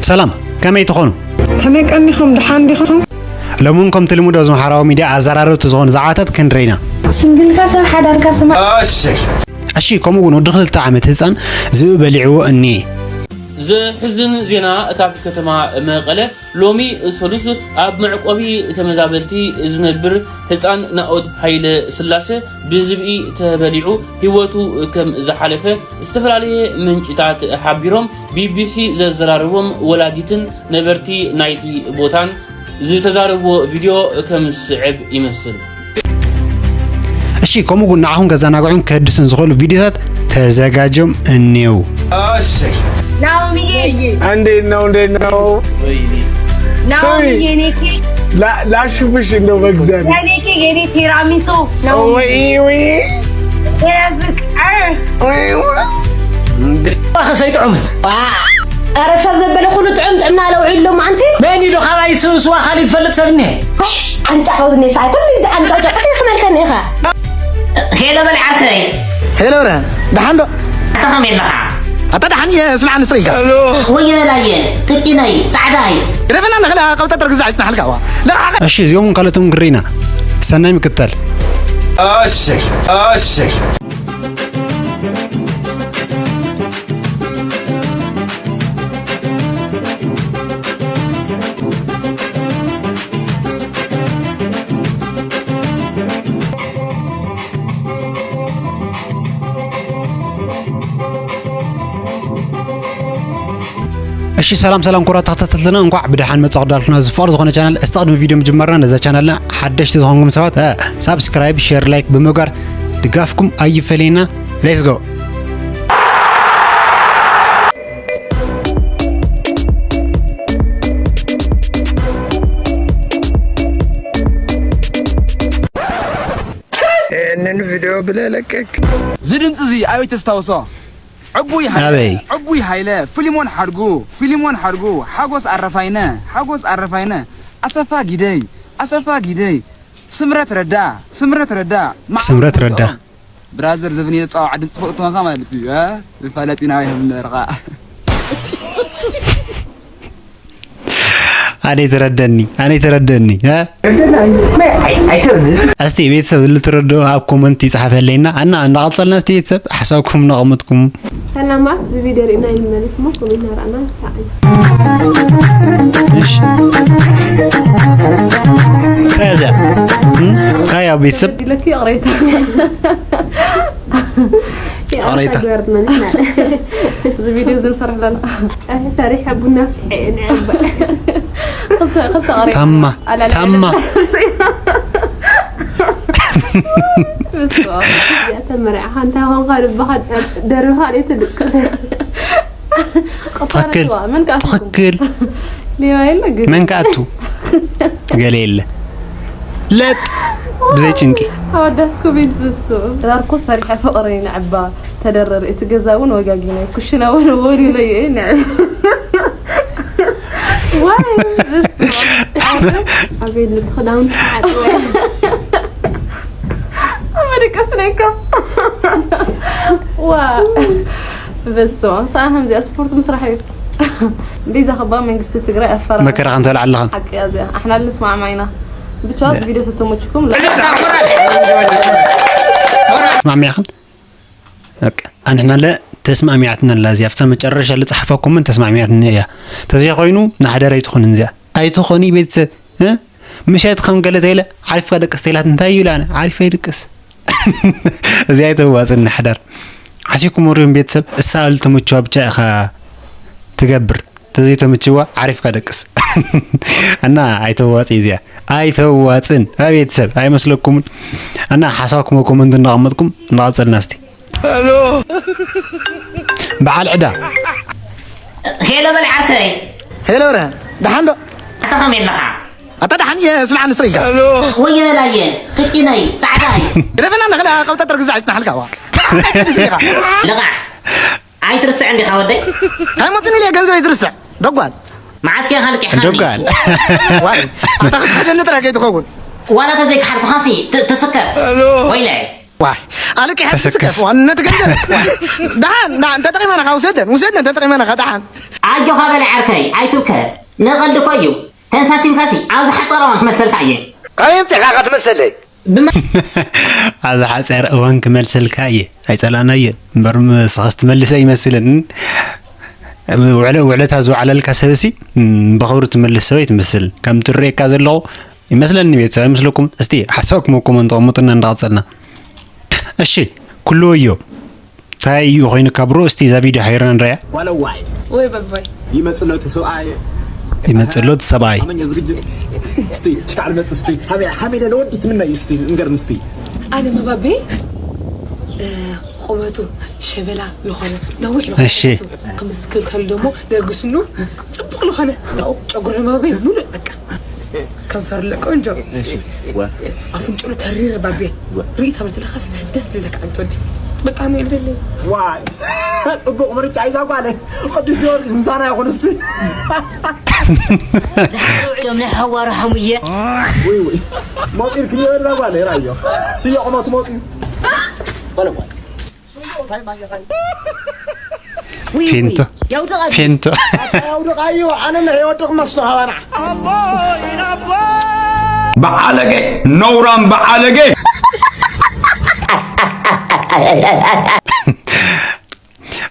ሰላም፣ ከመይ ትኾኑ? ከመይ ቀኒኹም? ደሓን ዲኹም? ሎሚ እውን ከምቲ ልሙድ ኣብዚ ማሕበራዊ ሚድያ ኣዘራረብቲ ዝኾኑ ዛዕባታት ክንርኢ ኢና። ሲንግልካ ሰብ ሓዳርካ ስማዕ። እሺ፣ ከምኡ እውን ወዲ ክልተ ዓመት ህፃን ዝብኢ በሊዕዎ እኒኤ። ዘሕዝን ዜና ካብ ከተማ መቐለ። ሎሚ ሰሉስ ኣብ መዕቆቢ ተመዛበልቲ ዝነብር ህፃን ናኦድ ሃይለ ስላሰ ብዝብኢ ተበሊዑ ህይወቱ ከም ዝሓለፈ ዝተፈላለየ ምንጭታት ሓቢሮም። ቢቢሲ ዘዘራረቦም ወላዲትን ነበርቲ ናይቲ ቦታን ዝተዛረብዎ ቪድዮ ከም ዝስዕብ ይመስል። እሺ፣ ከምኡ እውን ንዓኹም ከዘናግዑን ከህድሱን ዝኽእሉ ቪድዮታት ተዘጋጅዮም እኔው። ናኦሚዬ፣ እንዴት ነው? እንዴት ነው? ናኦሚዬ፣ ሶሪ። የኔ ኬክ፣ ላ-፣ ላሹፍሽ እንደው በእግዚአብሔር። የኔ ኬክ፣ የኔ ቲራሚሱ ነው። ወይ፣ ወይ። የፍቅር። ወይ፣ ወይ። እንዴ። ባኸ ሰይጥዑም። ዋ። ኧረ ሰብ ዘበለ ኩሉ ጥዑም ጥዕና ለውዒሉ ሎማዓንቲ። መን ኢሉ ካባይ ስውስዋ ካሊእ ዝፈልጥ ሰብ እኒሀ? ወይ፣ ኣንጫዕጫው ዝኔ ሰዓይ፣ ኩሉ ግዜ ኣንጫዕጫው፣ እንታይ ክመልከኒ ኢኻ? ሄሎ በል ዓርከይ። ሄሎ ብርሃን፣ ደሓን ዶ? ኣታ ከመይ ኣለኻ? ኣታ ደሓን እየ፣ ስምዓኒ ስቕ ኢልካ። ወየላየ፣ ቅጭነይ፣ ጻዕዳይ። ግደፈና ንኽላ፣ ካብ ጠጠር ግዛዕ ይጽናሕልካ፣ ዋ። ለኻ እሺ፣ እዚኦም ካልኦቶም ግሪና። ሰናይ ምክታል። እሺ፣ እሺ። እሺ፣ ሰላም ሰላም፣ ክቡራት ተኸታተልትና፣ እንኳዕ ብደሓን መጻኹም ዳልኩና ዝፍቕር ዝኾነ ቻናል። እስቲ ቅድሚ ቪድዮ ምጅማርና ነዛ ቻናልና ሓደሽቲ ዝኾንኩም ሰባት፣ እ፣ ሳብስክራይብ፣ ሼር፣ ላይክ ብምግባር ድጋፍኩም ኣይፈለየና። ሌትስ ጎ። ይህንን ቪዲዮ ብለህ ለቀቅ። እዚ ድምፂ እዚ ኣበይ ተስታውሶ? ዕቡይ ሃይለ፣ ኣበይ? ዕቡይ ሃይለ፣ ፊሊሞን ሓድጉ፣ ፊሊሞን ሓድጉ፣ ሓጎስ ኣረፋይነ፣ ሓጎስ ኣረፋይነ፣ ኣሰፋ ጊደይ፣ ኣሰፋ ጊደይ፣ ስምረት ረዳ፣ ስምረት ረዳ፣ መዓልቲ ስምረት ረዳ። ክልተኦም። ብራዘር፣ ዘብን የጻዋዕ ድምፂ ፎቶ ኾንካ ማለት እዩ፣ እ? መፋለጢና ይህብ ነርኻ። ኣነ ተረደኒ፣ ኣነ ተረደኒ፣ እ? ኣይ-፣ ኣይ-፣ ኣይተረድእን። እስቲ ቤተሰብ ልትረዶ ኣብ ኮመንት ይጽሓፈለይና። እና እናቐጸልና እስቲ ቤተሰብ ሓሳብኩም እናቐመጥኩም። ሰላማት፣ እዚ ቪድዮ ርኢና ይመለስ እሞ ኮመንት እናረኣና ንሰዓል። እሺ። ከዚያ፣ እም፣ ካያ ቤተሰብ። ይለኪ ይቕሬታ። ይቕሬታ። ይቕሬታ ግበርልና ንሕና። እዚ ቪድዮ እዚ ንሰርሕ ኣለና። ፀብሒ ሰሪሐ ቡና ኣፍልሐ እየ ንዕበ። ክልተ፣ ክልተ ቐሪብና። ታማ፣ ኣላልዐ ታማ። ኣለና። በስመ ኣብ። እዚኣ ተመሪዕኻ እንታይ ኾንካ ልብኻ ደርብኻ ደይ ትድቅስ? ትኽክል፣ መን ከኣ ትኽክል። ሌባ የለ ግን። መን ከኣቱ? ገለ የለ። ለጥ ብዘይ ጭንቂ። ኣወዳት ኮሜንት በስመ ኣብ። ዳርኮ ሰሪሐ ፍቕሪ ንዕባ ተደረረ። እቲ ገዛ እውን ወጋጊነ፣ ኩሽና እውን ወዲለ እየ ንዕባ። ዋይ፣ በስመ ኣብ። ኣቤል፣ እቲ ክዳውንቲ ተዓጥወ። ኣብ መደቀሲ ነይካ። ዋ። በስመ ኣብ። ሰኣን ከምዚኣ ስፖርት ምስራሕ እዩ። ቤዛ ከባ መንግስቲ ትግራይ ኣፈራርም። መከራ ከንተልዓ ኣለኻን። ሓቂ እያ እዚኣ። ኣሕና ልስማዕማ ኢና። ብቻ እዚ ቪድዮ ተተመችኩም። ተስማዕሚዕኽን? በቃ፣ ኣንሕና ለ ተስማዕሚዓትና ኣላ። እዚኣ ኣብታ መጨረሻ ልጽሓፋ ኮመንት ተስማዕሚዓትና እያ። ተዘይኮይኑ ንሓዳር ኣይትኾንን እዚኣ። ኣይትኾኒ ቤተሰብ፣ እ? ምሸት ከም ገለ ተይለ ዓሪፍካ ደቅስ ተይላት እንታይ እዩ ኢላነ? ዓሪፍ ኣይድቅስ። እዚኣ ኣይተዋጽን ንሓዳር። ሓሲብኩም ወሪዮም ቤተሰብ፣ እሳ ልተመችዋ ብቻ ኢኻ ትገብር። ተዘይተመችዋ ዓሪፍካ ደቅስ። እና ኣይተዋጽ እዚኣ። ኣይተዋጽን። ኣብ ቤተሰብ ኣይመስለኩምን። እና ሓሳብኩም ኮመንት እናቐመጥኩም እናቐጸልና እስቲ። ሄሎ። በዓል ዕዳ። ሄሎ በል ዓርከይ። ሄሎ ብርሃን፣ ደሓን ዶ? ኣታ ከመይ ኣለኻ? ኣታ ደሓን እየ፣ ስምዓኒ ስቕ ኢልካ። ወየላየ፣ ቅጭነይ፣ ጻዕዳይ። ግደፈና ንኽላ ካብ ጠጠር ግዛዕ ይጽናሕልካ፣ ዋ። ልቓሕ። ኣይትርስዕ እንዲኻ ወደይ። ኣይሞትን ኢለ ገንዘብ ኣይትርስዕ። ደጓል። መዓስ ከ ካልቂ ሓኒ? ደጓል። ዋይ፣ ኣታ ክትሕደኒ ጥራይ ከይትኸውን። ዋላ ተዘይክሓድኩኻሲ ት-፣ ትስከፍ። ወይለይ። ዋይ ኣልቂ ሓንቲ ተሰከፍ። ስከፍ ዋን ነቲ ገንዘብ። ደሓን ደሓን ተጠቂመናኻ ውሰደን ውሰደን ተጠቂመናኻ ደሓን። ኣጆኻ በል ዓርከይ ኣይትብከ። ንቐልዲ እኮ እዩ። ተንሳቲምካሲ ኣብ ዝሓጸረ እዋን ክመልሰልካ እየ። ካበይ ኣምጺእካ ኢኻ ትመልሰለይ? ብመ- ኣብ ዝሓጸረ እዋን ክመልሰልካ እየ። ኣይጸላእናዮን እምበር ንስኻስ ትመልሰ ኣይመስልን። ውዕለ- ውዕለታ ዝወዓለልካ ሰብሲ ብኽብሪ ትመልስ ሰብ ኣይትመስልን። ከም ትርእየካ ዘለኹ ይመስለኒ ቤተሰብ ኣይመስለኩም? እስቲ ሓሳብኩም ኣብ ኮመንት ኣቐምጡልና እንዳቐጸልና። እሺ ኩሉ ወዮ እንታይ እዩ ኮይኑካ ብሮ? እስቲ እዛ ቪድዮ ሓይርና ንረያ። ዋለዋይ ወይ በባይ ይመጽእ ኣሎ እቲ ሰብኣይ ይመጽእ ኣሎ እቲ ሰብኣይ። ኣመኛ ዝግጅት እስቲ ሽካዕ ንመጽእ እስቲ ሓመይ ሓመይ ለወዲ ትምነዩ እስቲ ንገርኒ እስቲ ኣነ መባቤ እ፣ ቁመቱ ሸበላ ዝኾነ ነዊሕ ዝኾነ እሺ። ክምስክል ከሉ ደግሞ ደርግስኑ ጽቡቕ ዝኾነ ጨጉሪ መባቤ ሙሉእ በቃ ከንፈር ለቆንጆ ኣፍንጭሉ ተሪር ባቤ ርኢ ተብለ ተለኻስ ደስ ዝብለካ ዓንተወዲ ብጣዕሚ እየ ልደለ ዋይ ጽቡቕ ምርጫ እዩ ዛጓለ ቅዱስ ጊዮርጊስ ምሳና ይኹን እስቲ ውዕሎም ናይ ሓዋሩ ሓሙየ ውይ ውይ መፂኡ ክየር ዛጓለ ራዮ ስየ ቁመቱ መፂኡ ፌንቶ ፌንቶ ኣውድቓዮ ኣነ ንሕወድቕ መሶ ሃባና በዓለገ ነውራም በዓለገ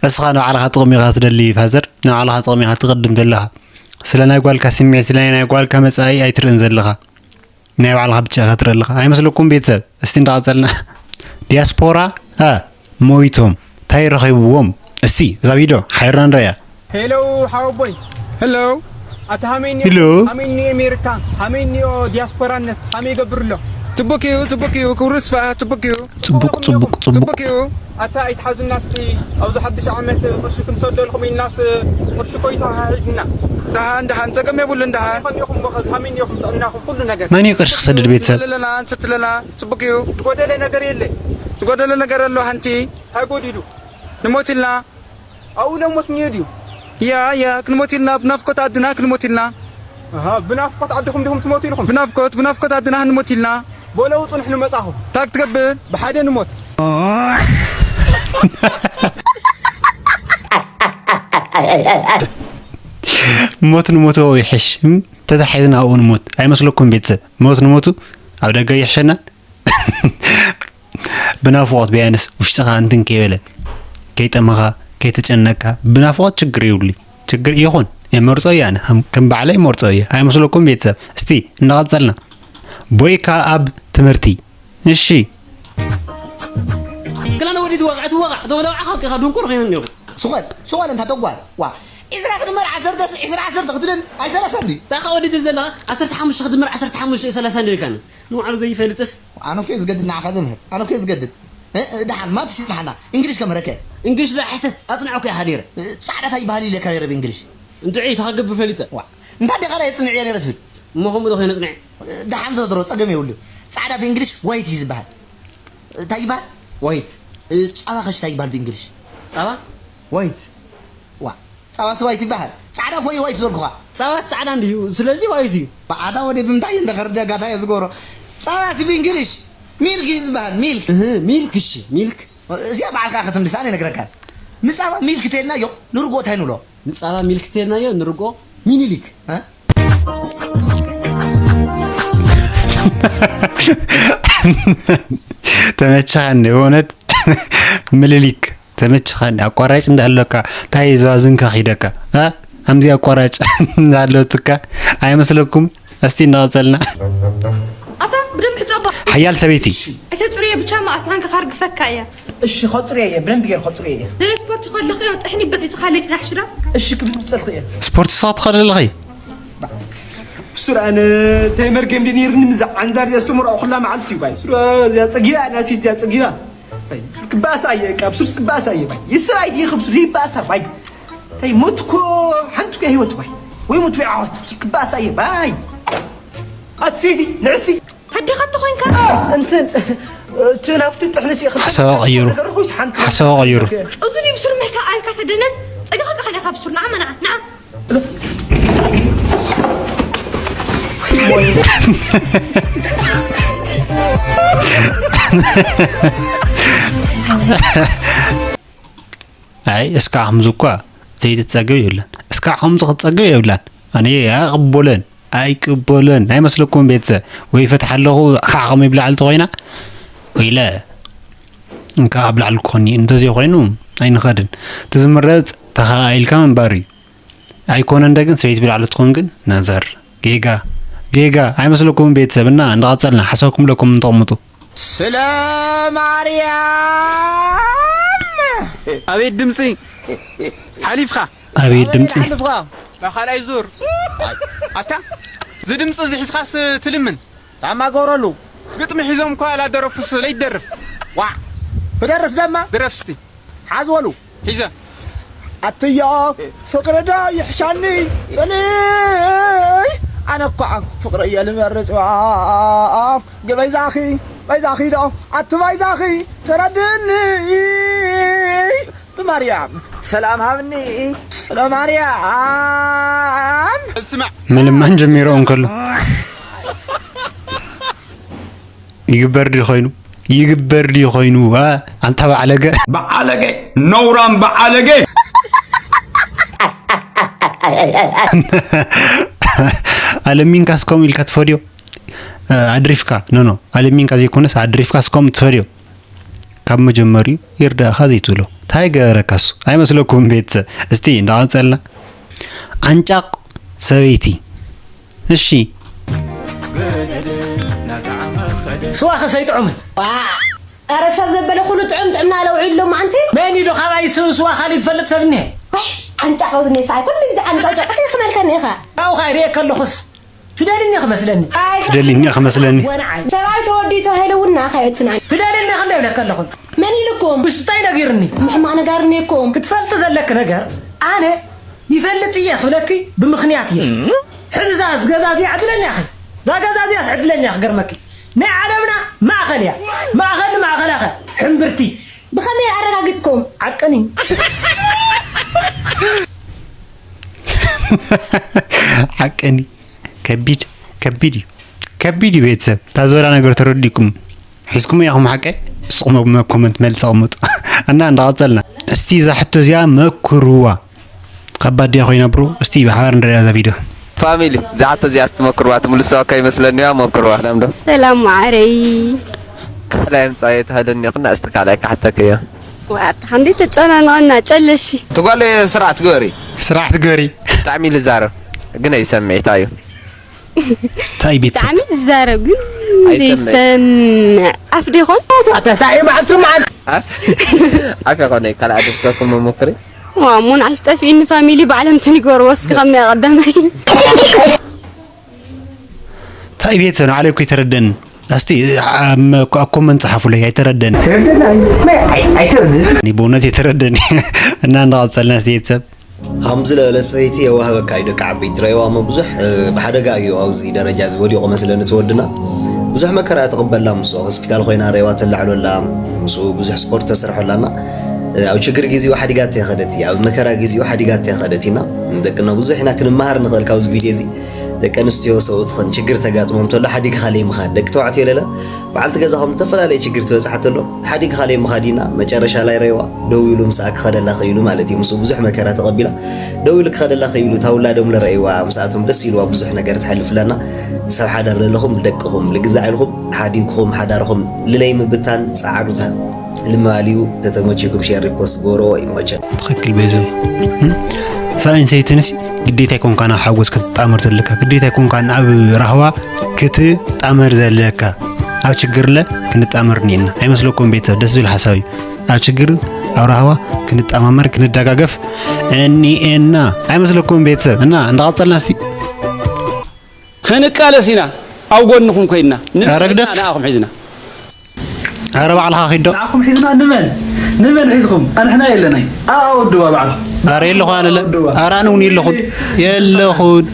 እስኻ ንባዕልኻ ጥቕሚ ኢኻ ትደሊ ፋዘር፣ ንባዕልኻ ጥቕሚ ኢኻ ትቕድም ዘለኻ። ስለ ናይ ጓልካ ስምዒት፣ ስለ ናይ ጓልካ መጻኢ ኣይትርእን ዘለኻ። ናይ ባዕልኻ ብቻ ኢኻ ትርኢ ኣለኻ። ኣይመስለኩም ቤተሰብ? እስቲ እንዳቐጸልና። ዲያስፖራ እ ሞይቶም ታይ ረኺብዎም? እስቲ እዛ ቪድዮ ሓይርና ንረያ። ሄሎ ሓወቦይ ሄሎ ኣታ ሃመይ ሄሎ። ሃመይ ኒ ኣሜሪካ ሃመይ ኒዮ ዲያስፖራነት ሃመይ ይገብር ኣሎ ጽቡቅ እዩ ጽቡቅ እዩ ክብሩ ስፋ ጽቡቅ እዩ ጽቡቅ ጽቡቅ ጽቡቅ እዩ ኣታ ኣይትሓዙና እስቲ ኣብዚ ሓድሽ ዓመት ቅርሺ ክንሰደልኩም ኢልናስ ቅርሺ እኮ ይተሃሂድና ደሃን ደሃን ጸገም የብሉን ደሃን ከኒኹም ኸዚ ሃመይ ኒኹም ጥዕናኹም ኩሉ ነገር መን እዩ ቅርሺ ክሰድድ ቤተሰብ ዘለና ንሰትለና ጽቡቅ እዩ ዝጎደለ ነገር የለ ዝጎደለ ነገር ኣሎ ሓንቲ እንታይ ጎዲሉ ንሞት ኢልና ኣብኡ ለሞት እኒኦ ድዩ? ያ ያ ክንሞት ኢልና ብናፍቆት ዓድና ክንሞት ኢልና። ኣሃ ብናፍቆት ዓድኹም ዲኹም ትሞቱ ኢልኹም? ብናፍቆት ብናፍቆት ዓድና ክንሞት ኢልና። በሎ ውጹ ንሕኑ መጻኹም። እንታይ ክትገብር? ብሓደ ንሞት። ሞት ንሞቶ ይሕሽ ተታሒዝና ኣብኡ ንሞት ኣይመስለኩም ቤተሰብ ሞት ንሞቱ ኣብ ደገ ይሕሸና ብናፍቖት ቢያንስ ውሽጥኻ እንትን ከይበለ ከይጠመኻ ከይተጨነቅካ ብናፍቖት ችግር ይብሉ ችግር ይኹን የመርጾ እየ ኣነ ከም ባዕለይ መርጾ እየ ኣይመስለኩም ቤተሰብ እስቲ እንዳቐጸልና ቦይካ ኣብ ትምህርቲ እሺ ገና ንወዲ ትወቕዕ ትወቕዕ ተወለውዓ ካብ ዲኻ ድንቁር ኸይኑ እኒኹ ስኾል ስኾል እንታ ተጓል ዋ ዒስራ ክድመር ዓሰርተ ዒስራ ዓሰርተ ክትብል ኣይሰላሳን ድዩ ታኻ ወዲ ትብል ዘለኻ ዓሰርተ ሓሙሽተ ክድመር ዓሰርተ ሓሙሽተ እዩ ሰላሳ እንደ ኢልካኒ ንባዕሉ ዘይፈልጥስ ኣነ እኮ ዝገድድ ንዓኻ ዘምህር ኣነ እኮ ዝገድድ ደሓን ማትስ ይጽናሓና እንግሊሽ ከምህረከ እንግሊሽ ዶ ሕተት ኣጽንዐኩ ኢኻ ነይረ ጻዕዳ ታይ ይበሃል ኢለካ ነይረ ብእንግሊሽ እንድዒ ተኸግብ ፈሊጠ እንታይ ዲኻ የጽንዕ እየ ነይረ ትብል እሞ ከምኡ ዶ ከይነጽንዕ ደሓን ተድሮ ጸገም የብሉ ጻዕዳ ብእንግሊሽ ዋይት እዩ ዝበሃል እንታይ ይበሃል ዋይት ጻባ ኸሽ እንታይ ይበሃል ብእንግሊሽ ጻባ ዋይት ዋ ጻባስ ዋይት ይበሃል ጻዕዳ ኮይ ዋይት ዝበልኩኻ ጻባስ ጻዕዳ እንድዩ ስለዚ ዋይት እዩ በዓታ ወደ ብምንታይ እንደ ከርደ ጋታ እየ ዝገብሮ ጻባስ ብእንግሊሽ ሚልክ እዩ ዝበሃል ሚልክ ሚልክ እሺ ሚልክ እዚኣ በዓልካ ክትምልሳ እኔ ነግረካን ንጻባ ሚልክ ተልና ዮ ንርጎ እንታይ ንብሎ ንጻባ ሚልክ ተልናዮ ንርጎ ሚኒሊክ ተመቸኻኒ ብእውነት ምልሊክ ተመቸኻኒ ኣቋራጭ እንዳሃለካ ታይ ዝባዝንካ ኺደካ ኣምዚ ኣቋራጭ እንዳሃለወትካ ኣይመስለኩም እስቲ እንዳቐጸልና ኣታ ብደንብ ሕጸባ ሓያል ሰበይቲ ኣይተጽርዮ ብቻማ ኣስናንካ ካርግፈካ እያ እሺ ከጽርዮ እየ ብደንብ ገይር ከጽርዮ እየ ንስፖርት ከለኺ ጥሕኒ በጺጽኻለይ ጽናሕ ሽዳ እሺ ክብል ዝጸልኽ እየ ስፖርት ስኻ ትኸደለኺ ብሱር ኣነ እንታይ መርገም ድዩ ነይርኒ ምዛ ዓንዛር እዚኣ ዝተመርዖ ኩላ መዓልቲ እዩ ባይ ሱር እዚኣ ፀጊባ ናሲ እዚኣ ፀጊባ ክባእሳ እየ እቃ ብሱርስ ክባእሳ እየ ባይ ይሰብኣይ ድየ ክብሱር ይባእሳ ባይ እንታይ ሞት እኮ ሓንቲ እኮ ህይወት ባይ ወይ ሞት ወይ ዓወት ብሱር ክባእሳ እየ ባይ ኣትሲቲ ንዕሲ ኣዴኻ እንተኾይንካ እንትን እቲ ናብቲ ጥሕንሲ ሓሳባ ቀይሩ ሓሳባ ቀይሩ እዚ ድዩ ብሱር ምሕሳብ ኣልካ ተደነዝ ፀገኻ ቀኸለኻ ብሱር ንዓ መናዓ ንዓ ኣይ እስካ ከምዚ እኳ ዘይትጸግብ የብላን። እስካ ከምዚ ክትጸግብ የብላን። ኣነ ኣይቅበሎን ኣይቅበሎን ኣይመስለኩም ቤተሰብ። ወይ ፈትሓ ኣለኹ ካብ ዓቕመይ ብላዕሊ ተኾይና ኢለ እንካ ኣብ ላዕሊ ክኾኒ እንተዘይ ኮይኑ ኣይንኸድን። እቲ ዝምረጽ ተኸኣኢልካ ምንባር እዩ። ኣይኮነን ደ ግን ሰበይቲ ብላዕሊ ትኾን ግን ነቨር። ጌጋ ጌጋ ኣይመስለኩም ቤተሰብ። እና እንዳቐጸልና ሓሳብኩም ለኩም እንተቕምጡ። ስለ ማርያም ኣቤት ድምፂ ሓሊፍኻ ኣቤት ድምፂ ሓልፍኻ ካልኣይ ዙር ኣታ እዚ ድምፂ እዚ ሒዝኻስ ትልምን ጫማ ገበረሉ ግጥሚ ሒዞም እኳ ላደረፉስ ለይትደርፍ ዋዕ ክደርፍ ደማ ድረፍ እስቲ ሓዝ በሉ ሒዘ ኣትዮ ፍቅሪ ዶ ይሕሻኒ ጽልይ ኣነ እኳ ፍቅሪ እየ ልመርጽ በይዛኺ ኣቲ ባይዛኺ ተረድኒ ብማርያም ሰላም ሃብኒ ስለ ማርያም ስማዕ ምልማን ጀሚሮም ከሎ ይግበር ድዩ ኮይኑ ይግበር ድዩ ኮይኑ ኣንታ ባዕለገ ባዓለገ ነውራም ባዓለገ ኣለሚንካስ ከምኡ ኢልካ ትፈድዮ ኣድሪፍካ ኖ ኖ ኣለሚንካ ዘይኮነስ ኣድሪፍካስ ከምኡ ትፈድዮ ካብ መጀመሪኡ ይርዳእኻ ዘይትብሎ ታይ ገበረካሱ ኣይመስለኩም ቤተሰብ እስቲ እንዳቐጸልና ዓንጫቕ ሰበይቲ እሺ ስዋ ከሰይጥዑምን ኣረ ሰብ ዘበለ ኩሉ ጥዑም ጥዕምና ለውዒሉ ሎማዓንቲ መን ኢሉ ካባይ ስው ስዋ ካሊእ ዝፈልጥ ሰብ እኒሀ ዓንጫ ቀውዝኔ ሰዓይ ኩሉ ግዜ ዓንጫውጫ እንታይ ክመልከኒ ኢኻ ካብኡ ኸዓ ሪኤ ከለኹስ ትደልኒ ክመስለኒ ትደልኒ ክመስለኒ ወንዓይ ሰብኣይ ተወዲኡ ተባሂለ እውን ንኣኻ የእቱና ትደልኒ ክንደ ይብለካ ኣለኹ መን ኢልኩም ውሽጣይ ነጊርኒ ሕማቕ ነጋርኒ እኮ ክትፈልጢ ዘለኪ ነገር ኣነ ይፈልጥ እየ ክብለኪ ብምኽንያት እየ ሕዚ እዛ ዝገዛ እዚኣ ዕድለኛ ኢኺ እዛ ገዛ እዚኣስ ዕድለኛ ክገርመኪ ናይ ዓለምና ማእኸል እያ ማእኸል ንማእኸላ ኸ ሕምብርቲ ብኸመይ ኣረጋጊፅኩም ዓቀኒ ዓቀኒ ከቢድ ከቢድ እዩ ከቢድ እዩ ቤተሰብ እታ ዝበላ ነገር ተረዲእኩም ሒዝኩም ኢኹም ሓቀ ስቕመ ኮመንት መልሲ ኣቕምጡ እና እንዳቐፀልና እስቲ እዛ ሕቶ እዚኣ መክርዋ ከባድ ድያ ኮይና ብሮ እስቲ ብሓባር ንሪኣ እዛ ቪድዮ ፋሚሊ እዛ ሕቶ እዚኣ እስቲ መክርዋ ትምልስዋ ከይመስለኒ እያ መክርዋ ሰላም ዶ ሰላም ማዓረይ ካልኣይ ምፃእ ኣይትሃለኒ ይኹን እስቲ ካልኣይ ክሓተክ እያ ዋታ ክንደይ ተጨናነቕና ጨለሺ ትጓለ ስርዓት ግበሪ ስርዓት ግበሪ ብጣዕሚ ልዛረብ ግን ኣይሰምዕ እንታይ እዩ እንታይ ቤት ብጣዕሚ ዝዛረብ ግን ዘይሰምዕ ኣፍ ዶ ይኾን ኣፍ ኣፍ ይኾነ ካልኣ ደስከኩም መሞክሪ ዋሙን ኣስጠፊኒ ፋሚሊ ባዕሎም ትንገርዎ እስኪ ከመይ ቀዳማይ እንታይ ቤት ሰው ዓለኩ የተረደን እስቲ ኮመንት ጸሐፉለይ ኣይተረደን በእውነት የተረደን እና እንዳቀጸልና እስቲ ቤተሰብ ሃም ዝለበለት ሰበይቲ የዋህበካ እዩ ደቂ ዓበይቲ ረእዋ እሞ ብዙሕ ብሓደጋ እዩ ኣብዚ ደረጃ እዚ ወዲቑ መስለኒ እቲ ወድና ብዙሕ መከራ ትቕበላ ምስ ሆስፒታል ኮይና ረእዋ ተላዕሎላ ምስ ብዙሕ ስፖርት ተሰርሖላ እና ኣብ ችግር ግዚኡ ሓዲጋታ የኸደት እያ ኣብ መከራ ግዚኡ ሓዲጋታ የኸደት ኢና ደቅና ብዙሕ ኢና ክንመሃር ንኽእል ካብዚ ቪድዮ እዚ ደቂ ኣንስትዮ ሰብኡትኽን ችግር ተጋጥሞም ተሎ ሓዲግኻ ለይምኻድ ደቂ ተባዕትዮ ለለ በዓልቲ ገዛኹም ዝተፈላለየ ችግር ትበፅሓ ተሎ ሓዲግኻ ለይምኻድ ኢና መጨረሻ ላይ ረይዋ ደው ኢሉ ምሳኣ ክኸደላ ኽኢሉ ማለት እዩ ምስኡ ብዙሕ መከራ ተቐቢላ ደው ኢሉ ክኸደላ ኽኢሉ እታ ውላዶም ለረእይዋ ምስኣቶም ደስ ኢልዋ ብዙሕ ነገር ትሓልፍላና ሰብ ሓዳር ለለኹም ልደቅኹም ልግዛዕ ኢልኹም ሓዲግኹም ሓዳርኹም ልለይ ምብታን ፃዓዱታት ልማልዩ ተተመችኩም ሼር ሪፖስት ግበርዎ ይመቸን። ትኽክል ቤዞ። ሰብኣይን ሰበይትንስ ግዴታ ኣይኮንካን ኣብ ሓጎስ ክትጣመር ዘለካ፣ ግዴታ ኣይኮንካን ኣብ ራህዋ ክትጣመር ዘለካ። ኣብ ችግርለ ክንጣመር እኒኤና ኣይመስለኩም ቤተሰብ? ደስ ዝብል ሓሳብ እዩ። ኣብ ችግር ኣብ ራህዋ ክንጠማመር ክንደጋገፍ እኒኤና ኣይመስለኩም ቤተሰብ? እና እንዳቐፀልና እስቲ ክንቃለስ ኢና ኣብ ጎንኹም ኮይንና ኧረ ግደፍ። ንኣኹም ሒዝና ኧረ ባዕልኻ ኺዶ ንዓኹም ሒዝና ንመን ንመን ሒዝኹም ኣንሕና የለናይ ኣኣ ወድዋ ባዕልኹም ኧረ የለኹ ኣነለ ኧረ ኣነ እውን የለኹን የለኹን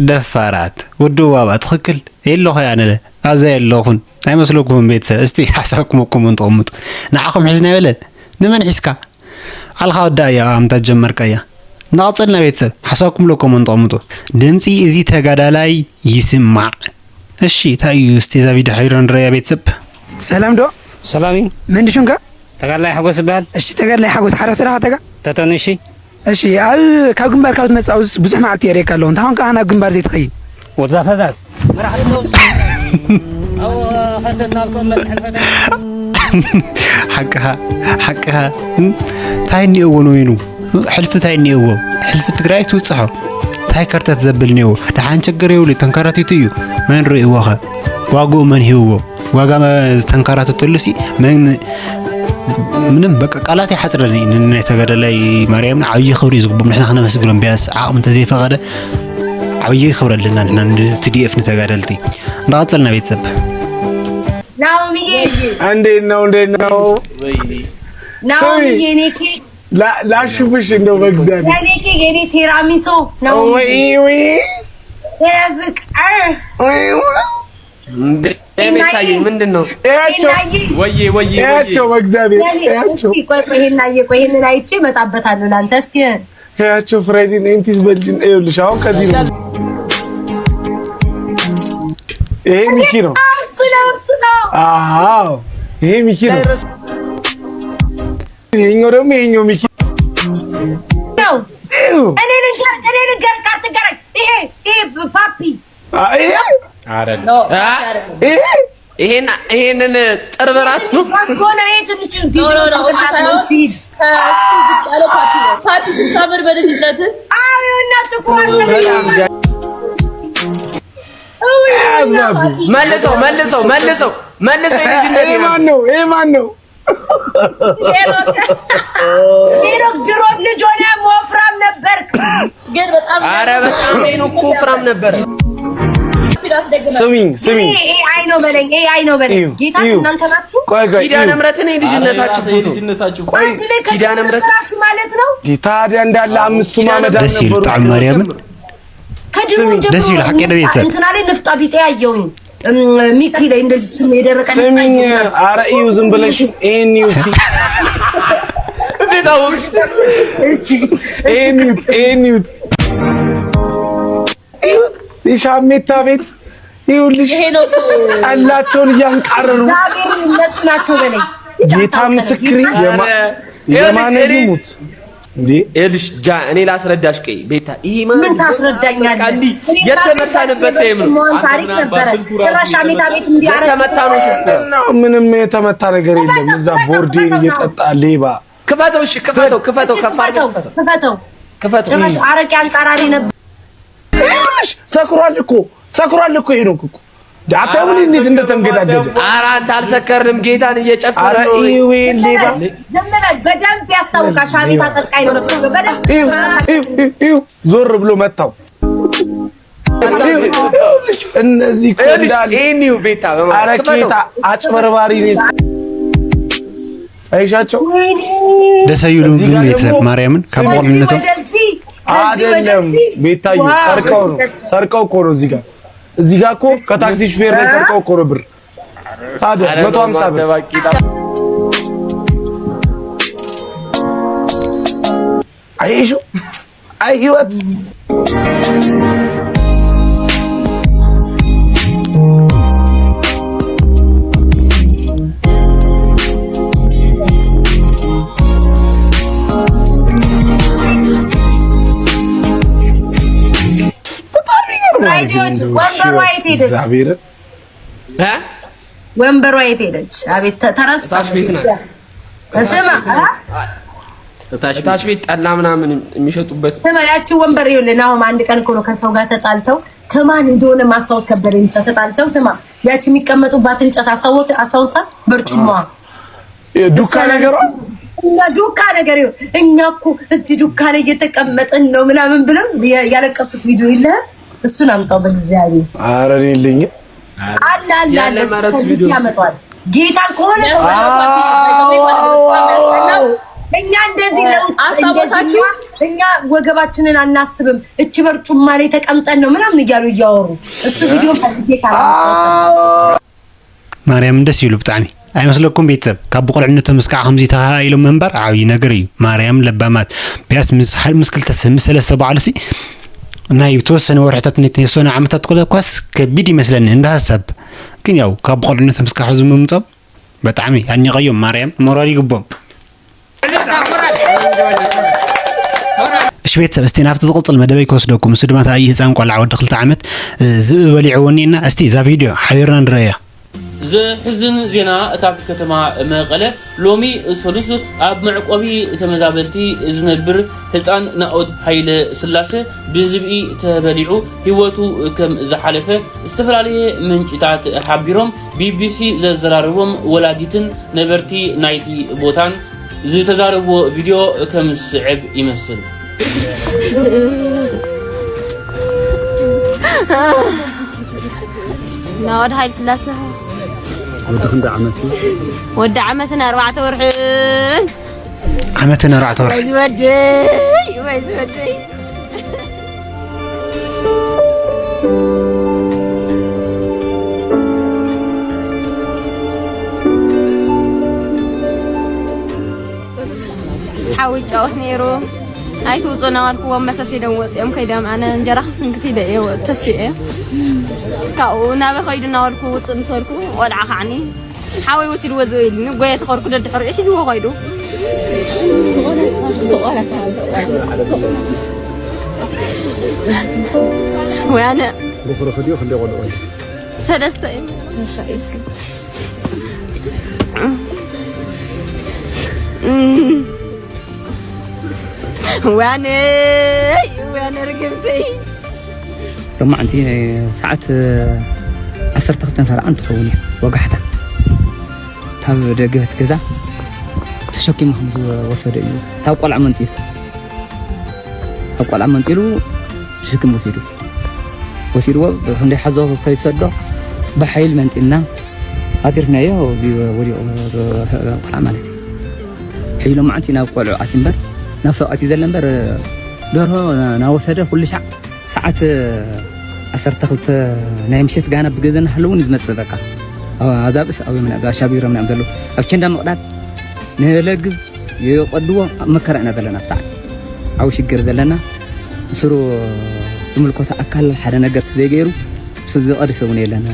ደፋራት ውድዋ ባ ትኽክል የለኹ ኣነለ ኣብዛ የለኹን ኣይመስለኩምን ቤተሰብ እስቲ ሓሳብኩም ኣብ ኮመንት ተቐምጡ ንዓኹም ሒዝና ይበለ ንመን ሒዝካ ዓልኻ ወዳእያ ኣምታ ጀመርካያ። እናቐጸልና ቤተሰብ ሓሳብኩም ሎ ኮመንት ኣቐምጡ። ድምጺ እዚ ተጋዳላይ ይስማዕ። እሺ እንታይ እዩ እስቲ እዛ ቪድዮ ሓቢርና ንረእያ ቤተሰብ። ሰላም ዶ? ሰላም እዩ። መን ሽምካ? ተጋዳላይ ሓጎስ ይበሃል። እሺ፣ ተጋዳላይ ሓጎስ፣ ሓረፍተ ዳኻ ተጋ? ተተኑ፣ እሺ። እሺ፣ ኣብ፣ ካብ ግንባር ካብ ትመጽእ ኣብዚ ብዙሕ መዓልቲ የርእየካ ኣለኹ። እንታይ ኾንካ ናብ ግንባር ዘይትኸይድ? ወዛ ፈዛዝ። መራሕቲ ኣለዉ። ኣብ ኸርተትና ልኮም መጥሕን ፈተና። ሓቅኻ፣ ሓቅኻ። እም? ታይ እኒኦዎ ንወይኑ? ሕልፊ ታይ እኒኦዎ? ሕልፊ ትግራይ ትውፅሖ። ታይ ከርተት ዘብል እኒኦዎ? ደሓን ችግር የብሉ፣ ተንከራቲቱ እዩ። መን ርእይዎ ኸ? ዋግኡ መን ሂብዎ? ዋጋ መ-፣ ዝተንከራተተሉ ሲ መን-፣ ምንም በቃ ቃላት ይሓፅረኒ። ን-፣ ናይ ተጋዳላይ ማርያምን ዓብዪ ክብሪ እዩ ዝግብኦም። ንሕና ክነመስግኖም ቢያንስ ዓቕሚ እንተዘይፈቐደ ዓብዪ ክብሪ ኣለና ንሕና ን-፣ ቲ ዲ ኤፍ ንተጋደልቲ። እንዳቐፀልና ቤተሰብ። ናኦሚዬ፣ እንዴት ነው? እንዴት ነው? ናኦሚዬ፣ ስሚ፣ እኔ ኬክ፣ ላ-፣ ላሹፍሽ እንደው በእግዚአብሔር። የኔ ኬክ፣ የኔ ቴራሚሶ ነው። ወይ፣ ወይ። የፍቅር። ወይ፣ ወይ። እንዴ፣ ኤናዬ። ቤታዬ፣ ምንድን ነው? እያቸው። ኤናዬ። ወዬ፣ ወዬ፣ ወዬ። እያቸው፣ በእግዚአብሔር፣ የኔ፣ እያቸው። እስኪ ቆይ፣ ቆይ፣ ይሄን አየ፣ ቆይ፣ ይሄንን አይቼ እመጣበታለሁ ላንተ። እስኪ እያቸው፣ ፍራይዴ ናይንቲስ በልጅን፣ ይኸውልሽ፣ አሁን ከዚህ ነው። ይሄ ሚኪ ነው። እሱ ነው፣ እሱ ነው። አዎ፣ ይሄ ሚኪ ነው። ይሄኛው ደግሞ ይሄኛው ሚኪ ነው። ይኸው። እኔ ልንገር፣ እኔ ልንገር፣ አትንገረኝ። ይሄ፣ ይሄ ፓፒ። አ፣ ይሄ? አይደለም። ኖ፣ አ? ፓፒ አይደለም። ይሄ? ይሄን፣ ይሄንን ጥርብ ራሱ እኮ ነው። ይሄ ትንሽ ኖ፣ ኖ፣ ኖ፣ እሱ ሳይሆን እሺ፣ ሂድ። ከእሱ ዝቅ ያለው ፓፒ ነው። ፓፒ ስታምር በልጅነት። አዎ፣ ይኸውና ጥቁር አለ። በጣም ጋ-፣ ውይ፣ አዝናቢ። መልሰው፣ መልሰው፣ መልሰው፣ መልሰው የልጅነት ይሄ ነው። ማን ነው? ይሄ ማን ነው? ሄኖክ፣ ሄኖክ ድሮ ልጅ ሆነ ወፍራም ነበርክ። ግን በጣም ኧረ በጣም ሄኖክ እኮ ወፍራም ነበር። ፊት አስደግመህ። ስሚኝ፣ ስሚኝ። ይሄ ኤ አይ ነው በለኝ፣ ኤ አይ ነው በለኝ። እዩ፣ ጌታ እዩ። እናንተ ናችሁ? ቆይ፣ ቆይ፣ ኪዳነ እዩ። ምሕረትን የልጅነታችሁ ፎቶ። የልጅነታችሁ ቆይ፣ አንድ ላይ ኪዳነ ምሕረት ከተፈጠራችሁ ማለት ነው። ታዲያ እንዳለ አምስቱ ኪዳነ ማመዳም ደስ ይል ነበሩ። ጣዕም ማርያምን። ከድሮ ስሚኝ። ጀምሮ ደስ ይል ሐቅ ነው ቤተሰብ። እንትና ላይ ንፍጣ ቢጤ ያየውኝ። እም፣ ሚኪ ላይ እንደዚህ ስም የደረቀ ስሚኝ፣ ንፍጣ ኧረ እዩ ዝም ብለሽ ይሄን እዩ እስኪ። እንዴት አወቅሽ? እሺ። ይሄን እዩት፣ ይሄን እዩት። እዩት፣ የሻሜታ ቤት ይኸውልሽ፣ ይሄ ነው። ጠላቸውን እያንቃረሩ እግዚአብሔር እነሱ ናቸው በለኝ። ጌታ ምስክሬ፣ ጌታ የማ-፣ ኧረ፣ የማነ ይኸውልሽ፣ እኔ ይሙት። እንዴ? ይኸውልሽ፣ ጃ-፣ እኔ ላስረዳሽ። ቆይ ቤታ፣ ይሄ ማለት ምን ነው? ታስረዳኛለህ? በቃ እንዲህ እኔ ራሴ የተመታንበት ታሪክ ታይም ነው። መሆን ታሪክ ነበረ። ጭራሽ አሜታ ቤት እንዲህ አረግ የተመታ ነው ስልኩ። ምንም ነው፣ ምንም የተመታ ነገር የለም። ክፈተው፣ እዛ ክፈተው፣ ቦርዴን ክፈተው ነው። እየጠጣ ሌባ። ክፈተው፣ እሺ፣ ክፈተው፣ ክፈተው፣ እሺ፣ ከፍ አድርገህ ክፈተው፣ ክፈተው። ክፈተው። ክፈተው። ጭራሽ አረቄ አንቃራሪ ነበር። ይኸውልሽ፣ ሰክሯል እኮ፣ ሰክሯል እኮ ሄኖክ እኮ። አታዩም እንዴት እንደተንገዳገደ? ኧረ አንተ አልሰከርንም፣ ጌታን እየጨፈርን ኧረ ነው። ይሄ ሌባ። ዝም በል፣ ዝም በል። በደንብ ያስታውቃል። ሻሜታ ጠጣኝ ነው። በደንብ ይኸው፣ ይኸው፣ ይኸው፣ ይኸው ዞር ብሎ መታው። ይኸውልሽ፣ እነዚህ እኮ ይኸውልሽ፣ እንዳለ ይሄን ይኸው ቤታ በማለት ኧረ ክፈተው። ኬታ አጭበርባሪ ነኝ። አይሻቸው? ወይኔ። ደስ አይሉም እዚህ ግን ጋር ቤተሰብ ደግሞ ማርያምን ከዚህ ከቦርነቱ ወደዚህ፣ ከዚህ አይደለም ወደዚህ። ቤታዬ፣ ዋው። ሰርቀው ነው። ሰርቀው እኮ ነው እዚህ ጋር። እዚህ ጋር እኮ እሺ። ከታክሲ ሹፌር ላይ እ? ሰርቀው እኮ ነው ብር። ታዲያ ኧረ መቶ ሃምሳ ብር። በማተባቂታ። አይሹ፣ አይ ህይወት። በጣም ይገርማል። ራዲዮች ግን እንደው ወንበሯ ህይወት የት ሄደች? እግዚአብሔርን እ? ወንበሯ የት ሄደች? አቤት ተ-፣ ተረሳ እታች ቤት መቼስ። ናት። ስማ፣ አ? እታች እታች ቤት ጠላ ምናምን የሚሸጡበት። ስማ፣ ያቺ ወንበር ይኸውልህ፣ ናሆም አንድ ቀን እኮ ነው ከሰው ጋር ተጣልተው፣ ከማን እንደሆነ ማስታወስ ከበደኝ። ብቻ ተጣልተው፣ ስማ፣ ያቺ የሚቀመጡባት እንጨት አሳወቅ-፣ አስታውሳት? በርጩማዋ። ዱካ እሷ ነገሯ? እኛ ዱካ ነገር ይኸው፣ እኛ እኮ እዚህ ዱካ ላይ እየተቀመጥን ነው ምናምን ብለው ያ-፣ ያለቀሱት ቪዲዮ የለህም? እሱን አምጣው በእግዚአብሔር። ኧረ እኔ የለኝም። አለ፣ አለ፣ ያለ አለ። እሱ ማለት ከዚህ ቪዲዮ ያመጣዋል። ጌታን ከሆነ ሰው አዎ። እኛ እንደዚህ ነው፣ አስታወሳችሁ? እንደዚህ እኛ፣ እኛ ወገባችንን አናስብም። እቺ በርጩማ ላይ ተቀምጠን ነው ምናምን እያሉ እያወሩ። እሱ ቪዲዮ ፈልጌ ካላ አዎ። ማርያም ደስ ይብሉ ብጣዕሚ። ኣይመስለኩም ቤተሰብ? ካብ ብቑልዕነቶም እስካዕ ከምዚ ተኸኣኢሎም ምንባር ዓብዪ ነገር እዩ። ማርያም ለባማት። ቢያስ ምስ ሓ-፣ ምስ ክልተ ስ-፣ ምስ ሰለስተ በዓልሲ ናይ ብተወሰነ ወርሕታት፣ ናይ ተወሰነ ዓመታት ኮለኳስ ከቢድ ይመስለኒ እንደ ሀሳብ። ግን ያው ካብ ብቑልዕነቶም እስካዕ ሕዚ ምምጾም ብጣዕሚ ኣድኒቐዮም ማርያም፣ ሞራል ይግቦም። እሺ ቤተሰብ፣ እስቲ ናብቲ ዝቕጽል መደበይ ክወስደኩም። እሱ ድማ ተኣይ ህፃን ቆልዓ ወዲ ክልተ ዓመት፣ እ፣ ዝብኢ በሊዕዎ እኒኤና። እስቲ እዛ ቪድዮ ሓቢርና ንረእያ። ዘሕዝን ዜና ካብ ከተማ መቐለ። ሎሚ ሰሉስ ኣብ መዕቆቢ ተመዛበልቲ ዝነብር ህፃን ናኦድ ሃይለ ስላሰ ብዝብኢ ተበሊዑ ህይወቱ ከም ዝሓለፈ ዝተፈላለየ ምንጭታት ሓቢሮም። ቢቢሲ ዘዘራረቦም ወላዲትን ነበርቲ ናይቲ ቦታን ዝተዛረብዎ ቪድዮ ከም ዝስዕብ ይመስል። ናኦድ ሃይለ ስላሰ ወዲ ክንደይ ዓመት እዩ? ወዲ ዓመትን ኣርባዕተ ወርሕን። ዓመትን ኣርባዕተ ወርሒ። ወይ ዝወደይ፣ ወይ ዝወደይ። ምስ ሓዊ ይጫወት ነይሩ። ኣይትውፁ እናበልክዎም መሰስ ኢሎም ወፂኦም ከይዶም፣ ኣነ እንጀራ ክስንክት ኢለ እየ ወ-፣ ተሲኤ። ካብኡ ናበይ ከይዱ እናበልኩ ውፅእ ምስ በልኩ ቆልዓ ከዓኒ ሓወይ ወሲድዎ ዝብል ኢሉኒ፣ ጎየ ተኸርኩ ደድሕሪኡ ሒዝዎ ከይዱ። ወይ ኣነ ብኽሪ ክድዮ ክንደይ ቆልዑ? ሰለስተ እዩ። ዋነይ፣ ዋነ ርግምተይ። ሎማዕንቲ ሰዓት ዓሰርተ ክልተ ፈረቓ እንትኸውን እዩ ወጋሕታ። ካብ ደገ እቲ ገዛ ተሸኪሙ ከም ዝወሰደ እዩ። ካብ ቆልዓ መንጢሉ፣ ካብ ቆልዓ መንጢሉ ተሸኪሙ ወሲዱ። ወሲድዎ፣ ክንደይ ሓዞ ከይሰዶ ብሓይሊ መንጢልና ኣትሪፍናዮ፣ ወዲቑ ቆልዓ ማለት እዩ። ሕጂ ሎማዕንቲ ናብ ቆልዑ ኣትዩ እምበር፣ ናብ ሰብ ኣትዩ ዘለ እምበር፣ ደርሆ ናወሰደ ኩሉ ሻዕ ሰዓት ዓሰርተ ክልተ ናይ ምሸት ጋና ብገዘና ሃለውን ዝመጽእ በቃ። ኣብ ኣዛብእስ ኣብ የምና ኣሻጊሮምና እዮም ዘለዉ። ኣብ ቸንዳ ምቕዳድ ንለግብ ይቐድዎ ኣብ መከራ ኢና ዘለና ብጣዕሚ። ዓው ሽግር ዘለና ብስሩ ዝምልከቶ ኣካል ሓደ ነገር ተዘይገይሩ ምስ ዝቐድስ እውን የለን።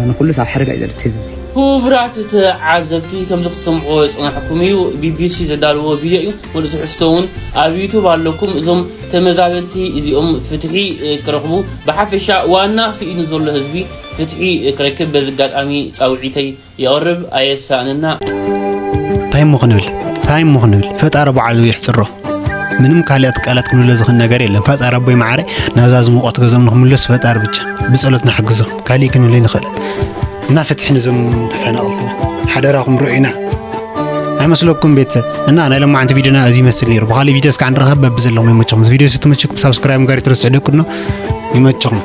ንኹሉስ ኣብ ሓደጋ እዩ ዘሎ እቲ ህዝቢ እዚ። ክቡራት ተዓዘብቲ፣ ከምዚ ክትሰምዕዎ ዝጸናሕኩም እዩ፣ ቢቢሲ ዘዳለዎ ቪድዮ እዩ። ሙሉእ ትሕዝቶ እውን ኣብ ዩቱብ ኣለኩም። እዞም ተመዛበልቲ እዚኦም ፍትሒ፣ እ፣ ክረኽቡ፣ ብሓፈሻ ዋና ስኢኑ ዘሎ ህዝቢ ፍትሒ፣ እ፣ ክረክብ በዚ ኣጋጣሚ ጻውዒተይ የቕርብ፣ ኣየሳእነና። እንታይ እሞ ክንብል? እንታይ እሞ ክንብል? ፈጣሪ ባዕሉ ይሕጽሮ። ምንም ካልኣት ቃላት ክንብሎ ዝኽእል ነገር የለን። ፈጣሪ ኣቦይ መዓረ ናብዛ ዝሞቐት ገዞም ንኽምለሱ ፈጣሪ ብቻ ብጸሎት ንሓግዞም። ካሊእ ክንብል ኣይንኽእልን። እና ፍትሒ ነዞም ተፈናቐልትና ሓደራኹም ርኡይና። ኣይመስለኩም ቤተሰብ? እና ናይ ሎማዓንቲ ቪድዮና እዚ ይመስል ነይሩ። ብኻሊእ ቪድዮ እስካዕ ንራኸብ። በብዘለኹም ይመችኹም። እዚ ቪድዮ ዝተመቸኩም ሳብስክራይብ ምግባር ኣይትረስዑ ደቂ ዶ። ይመችኹም።